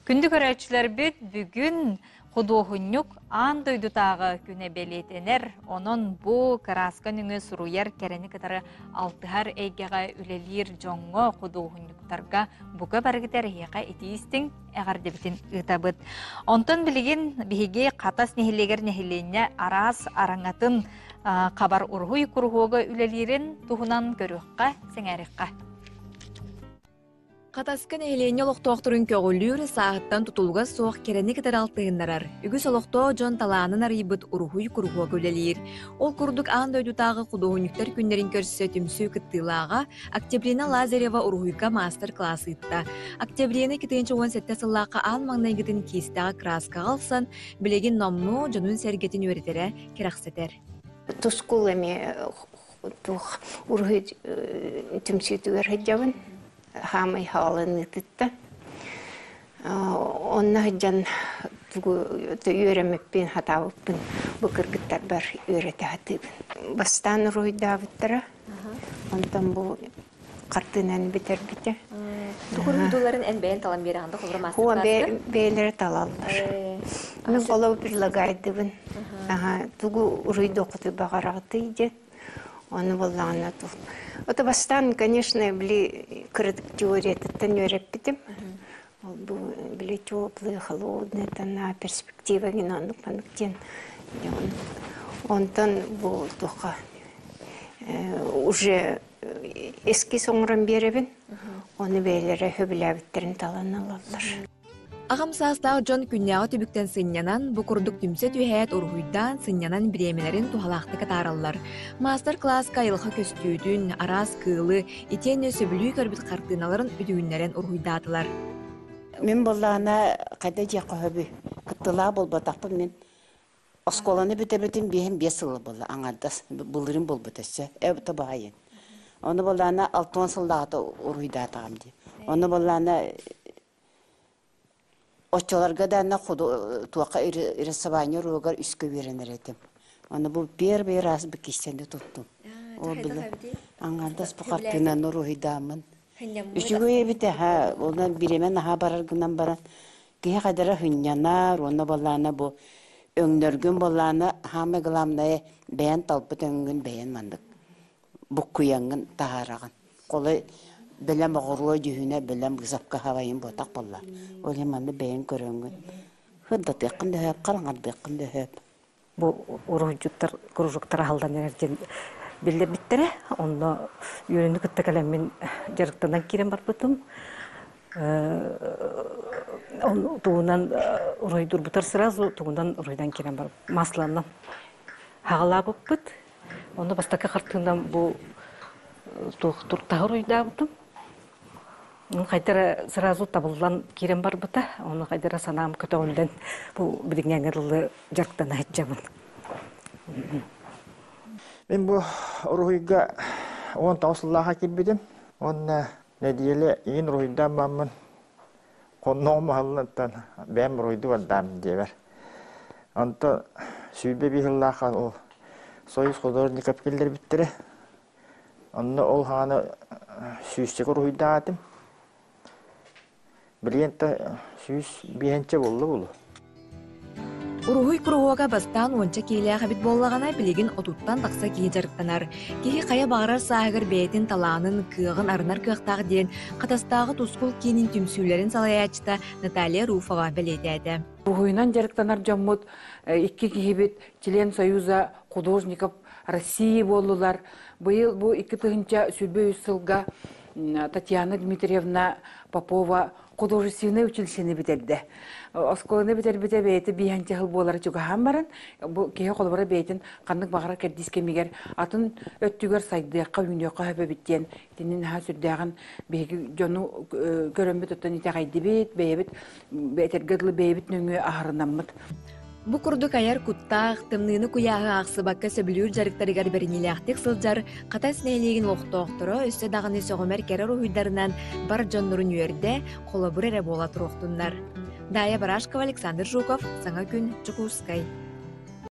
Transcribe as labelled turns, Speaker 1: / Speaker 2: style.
Speaker 1: Күндү көрөөччүлэрбит, бүгүн худуоһунньук аан дойдутааҕы күнэ бэлиэтэнэр. Онон бу кырааска нөҥүө суруйар кэрэни кытары алтыһар эйгэҕэ үлэлиир дьоҥҥо, худуоһунньуктарга бука барыгытар эһиэхэ итии истиҥ эҕэрдэбитин ыытабыт. Онтон билигин биһиги Хатас нэһилиэгэр нэһилиэнньэ араас араҥатын хабар уруһуй куруһуога үлэлиирин туһунан көрүөххэ, сэҥээриэххэ.
Speaker 2: Хатаска нэһилиэнньэ олохтоохторун көҕүлүүр, сааһыттан тутулуга суох кэрэни кытары алтыһыннарар, үгүс олохтоох дьон талаанын арыйбыт уруһуй куруһуога үлэлиир. Ол курдук аан дойдутааҕы худуоһунньуктар күннэрин көрсө түмсүү кыттыылааҕа Октябрина Лазарева уруһуйга маастар-кылаас ыытта. Октябрина 2017 сыллаахха аан маҥнайгытын киистэҕэ кырааскаҕа ылсан, билигин номнуо дьонун-сэргэтин үөрэтэрэ кэрэхсэтэр.
Speaker 3: Тускул эмиэ туох уруһуй түмсүүтүгэр сылдьабын. Хаамай хаалыныытыттан. Онно сылдьан тугу үөрэммиппин, хатаабыппын бу кыргыттарбар үөрэтэ сатыыбын. Бастаан уруһуйдаабыттара. Онтон бу хартыынаны бүтэрбитэ.
Speaker 2: Тугу уруһуйдууларын эн бэйэн талан биэрэҕин да холобура
Speaker 3: Хуа
Speaker 2: маастар-класска?
Speaker 3: бэйэлэрэ талаллар. Мин холобур предлагайдыбын. Тугу уруйдуоххутуй баҕараҕытый диэн. Ону буоллаҕына Ото бастаан, конечно, били кыратык теориятыттан үөрэппитим. Ол бу били теплые, холодные тона, перспектива гин оннук маннык диэн. Онтон бу туохха уже эскиз оҥорон биэрэбин. Ону бэйэлэрэ сөбүлээбиттэрин талан ылаллар.
Speaker 2: Аҕам саастаах дьон күннээҕи түбүктэн сынньанан, бу курдук түмсэ түһээт уруһуйдаан, сынньанан бириэмэлэрин туһалаахтык атаараллар. Маастар-кылааска айылҕа көстүүтүн, араас кыылы, итиэннэ сөбүлүү көрбүт хартыыналарын үтүгүннэрэн уруһуйдаатылар.
Speaker 4: Мин буоллаҕына хайда дьиэххэ өһөбүй? Кыттыылаах буолбатахпын мин. Оскуоланы бүтэбитим биэһин биэс сыл буолла аҥардас былырыын буолбут өссө эбэтэ баайын. Ону буоллаҕына 60 сыллааҕыта уруһуйдаатаҕым дии. Ону буоллаҕына оччолорго даҕаны туохха рисование уруогар үскэ үөрэнэр этим. Ону бу первый раз бу киистэни туттум. Ол били аҥардас бу хартыынаны уруһуйдааммын. Үчүгэй эбит аһа, онон бириэмэ наһаа барар гынан баран киһи хайдара сынньанар уонна буоллаҕына бу өҥнөргүн буоллаҕына самое главное бэйэн талбыт өҥҥүн бэйэн маннык буккуйаҥҥын таһаараҕын. Холой бэлэм оҕуруо дьүһүнэ бэлэм быысапка хабайын буотах буолла. Ол иһин манны бэйэҥ көрөҥҥүн сырдатыаххын да сөп, хараҥардыаххын да сөп.
Speaker 5: Бу уруһуйдьуттар кружоктар аһыллан эрэр диэн биллэрбиттэрэ. Онно үөрүүнү кытта кэлэммин дьарыктанан киирэн барбытым. Тугунан уруһуйдуурбутар сразу тугунан уруһуйдан киирэн бар масланан хаҕалаабыппыт. Онно бастакы хартыынам бу туох туртаһы уруйдаабытым. Хайдара сразу табыллан киирэн барбыта. Ону хайдара санаам көтөҕүллэн бу билиҥҥээҥҥэ дылы дьарыктана сылдьабын.
Speaker 6: Мин бу уруһуйга 19 сыллааха киирбитим. Уонна нэдиэлэ иин уруһуйдаан бааммын хонноҕум аһыллантан бэйэм уруһуйду бардаам диэбэр. Онтон 25 сыллаахха ол Союз художников киллэрбиттэрэ. Онно ол хаана сүүсчэкэ уруһуйдаатым. Билигин да 105 буолла буолуо.
Speaker 2: Уруһуй куруһуога бастаан уонча киилээх эбит буоллаҕына, билигин отуттан тахса киһи дьарыктанар. Киһи хайа баҕарар сааһыгар бэйэтин талаанын, кыаҕын арынар кыахтаах диэн Хатастааҕы Тускул киинин түмсүүлэрин салайааччыта Наталья Руфова бэлиэтээтэ.
Speaker 7: Уруһуйунан дьарыктанар дьоммут икки киһибит член Союза художников России буоллулар. Быйыл бу 2023 сылга Татьяна Дмитриевна Попова художественнай училищены бүтэрдэ. Оскуоланы бүтэрбитэ бэйэтэ биэһэнчэ сыл буолара чугаһаан баран, бу киһи холобура бэйэтин ханнык баҕарар кэрдиис кэмигэр атын өттүгэр сайдыахха, үүнүөххэ сөп эбит диэн итинни наһаа сүрдээҕин биһиги дьону көрөммүт оттон итэҕэйдибит, бэйэбит этэргэ дылы бэйэбит нөҥүө аһарынаммыт.
Speaker 2: Бу курдук айар куттаах, тымныыны куйааһы аахсыбакка сөбүлүүр дьарыктарыгар бэриниилээхтик сылдьар Хатас нэһилиэгин олохтоохторо өссө даҕаны сөҕүмэр кэрэ уруһуйдарынан бар дьоннорун үөрдэ, холобур эрэ буола туруохтуннар. Дая Барашкова, Александр Жуков, Саҥа күн, Дьокуускай.